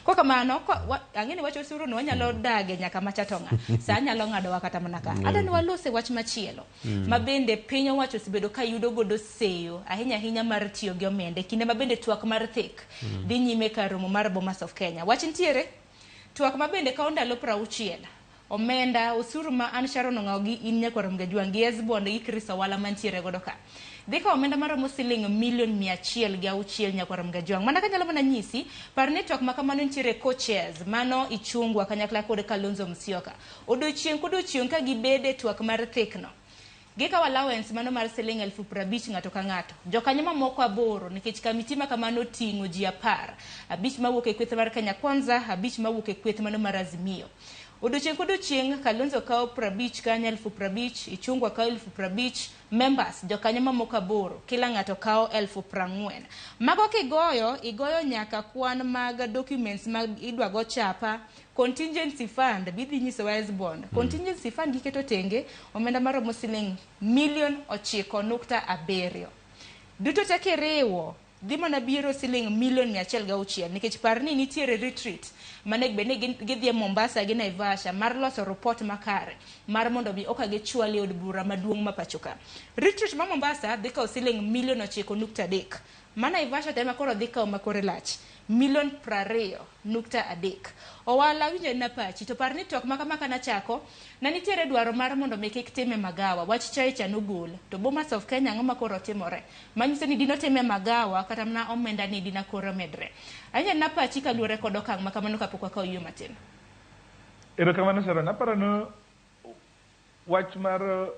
Ko kamano, ang'e ni wach osuru no wanyalo dage nyaka macha to ng'a. Sa nyalo ng'adowa kata mana ka. Adwa ni walose wach machielo ma bende piny owacho osebedo ka yudo godo seyo ahinya ahinya mar tiyo gi omenda e kinde ma bende twak mar thek dhi nyime kar romo mar Bomas of Kenya. Wach nitiere twak ma bende kawo ndalo 60. Omenda osuru ma an Sharon Ong'awo gi in Nyakwar Mgajwang' gi Esbon gi Chris Owala mantiere godo ka. Dhi kawo omenda maromo siling milion 106 Nyakwar Mgajwang'. Mana kanyalo mana nyisi, par ni twak ma kamano nitiere co-chairs, mano Ichung'wa kanyakla kod Kalonzo Musyoka. Odiochieng' kodiochieng' ka gibede twak mar thekno. Gikawo allowance mano mar siling 50,000 ng'ato ka ng'ato. Jokanyo mamoko 8 nikech kamiti ma kamano oting'o ji 10. 5 mawuok e kweth mar Kenya Kwanza, 5 mawuok e kweth mano mar Azimio. Odiochieng' kodiochieng' Kalonzo kawo 50 kanyo 50,000, Ichung'wa kawo 50,000, members jokanyo mamoko 8, kila ng'ato kawo 40,000. Mago kigoyo, igoyo nyaka kwan mag documents ma idwa go chapa, contingency fund bidhi nyisowa Esbond. Contingency fund giketo tenge omenda maromo siling milion 9.7. Duto te kiriwo dhi mana biro siling milion 106 nikech par ni nitiere retreat manego bed ni gidhi e Mombasa gi Naivasha mar loso report makare mar mondo mi oka gichwal e od bura maduong' ma pacho ka. Retreat ma Mombasa dhi kawo siling milion 9.3. Ma Naivasha to ema koro dhi kawo makore lach milion 20.3. Owala winjo na pachi to par ni twak ma kama kana chako na nitiere dwaro mar mondo mi kik time magawa wach chai cha nogol to Bomas of Kenya ang'o ma koro timore manyiso ni dino time magawa kata mana omenda ni dina koro medre. Awinjo na pachi kaluwore kod okang' ma kamano kapok wakawo yueyo matin. Erokamano Sharon, aparo ni wach mar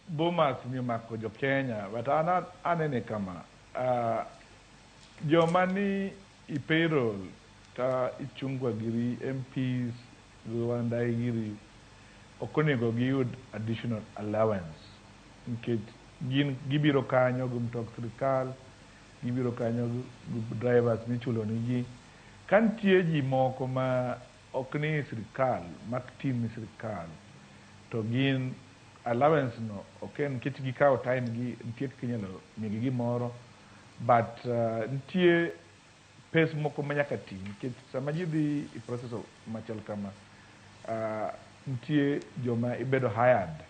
Bomas ni omako jo Kenya, but an anene kama, joma ni i payroll ka Ichung'wa giri, MPs, Wandayi giri, ok onego giyud additional allowance nikech gin gibiro kanyo gi mtok sirikal, gibiro kanyo gi drivers michulo nigi. Ka nitie ji moko ma ok ni sirikal, mak tim ni sirikal, to gin allowance no ok en nikech gikawo time gi, nitie kaka inyalo migi gimoro, but nitie pes moko ma nyaka ti nikech sama ji dhi e process machal kama, nitie joma ibedo hired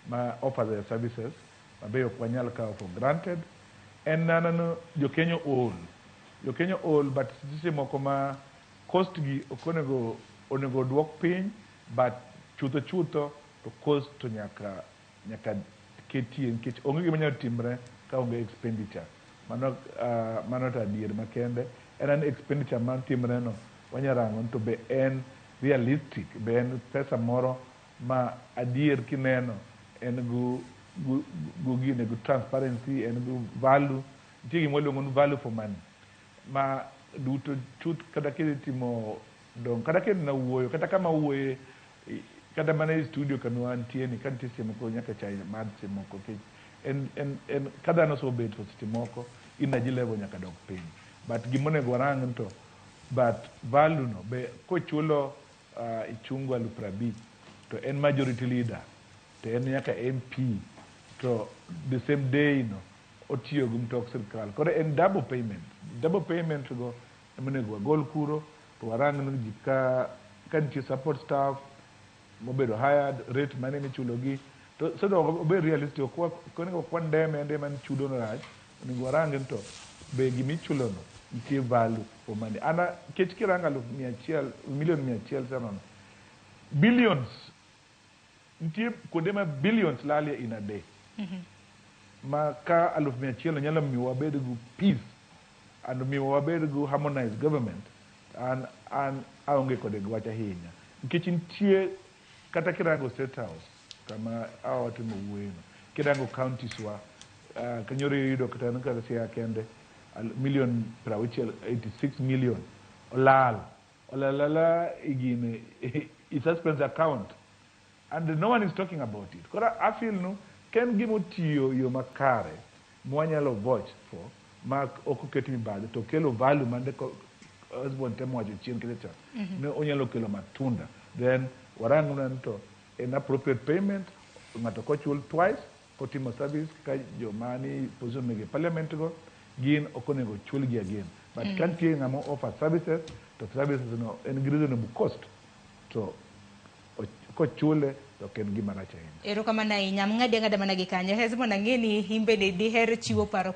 ma offer their services ma be ok wanyal kawo for granted. En nano jo Kenya ool, jo Kenya ool, but seche moko ma cost gi ok onego onego duok piny, but chutho chutho to cost to nyaka ketie nikech onge gima nyalo timre ka onge expenditure. Mano to adier makende en an expenditure matimre no wanya rango to be en realistic, be en pesa moro ma adier kineno en gu gine gu transparency, en gu value. Nitie gima waluongo ni value for money ma duto chuth kata kitimo dong kata kidhi wuoyo kata kama wuoye kata mana e studio kama wantie ni ka nitie seche moko nyaka chai madh seche moko nikech en ka dhano osobet for seche moko energy level nyaka dok piny. But gimonego warang to but value no be kochulo Ichung'wa 50,000 to en majority leader to en nyaka MP to the same day no otiyo gi mtok sirikal, koro en double payment. Double payment go ema onego wagol kuro to warang ni ji ka nitie support staff mobedo hired, rate mane michulo gi to so that obed realistic. Ok onego wandeme andema ni chudo no rach, onego warang ni to be gimichulo no nitie value for money. Ana nikech kirango 100,000 milion 100 sama billions nitie kuonde ma billions lalie in a day ma ka 100,000 nyalo miyo wabed gi peace and miyo wabed gi harmonized government, an aonge kode gi wach ahinya nikech nitie kata kirango State House kama awatimo wuoyeno, kirango counties wa kanyoro iyudo kata kata Siaya kende milion 60, 86 million olal olalala igine i suspense account and no one is talking about it. Koro I feel no ka en gima otiyo yo makare mwanyalo vouch for ma ok oket mibadhi to kelo value mande Osborne temo wacho chien kete cha ne onyalo kelo matunda, then warang ni to en appropriate payment. Ng'ato kochul twice kotimo service ka joma ni position mege parliament go gin ok onego chulgi again, but ka nitie ng'ama offer services To services no en gi reasonable cost to kochule to ok en gima rach ahinya. Erokamano ahinya. Ng'adi ang'ada mana gi kanyo. Hesbon, ang'e ni in bende diher chiwo paro.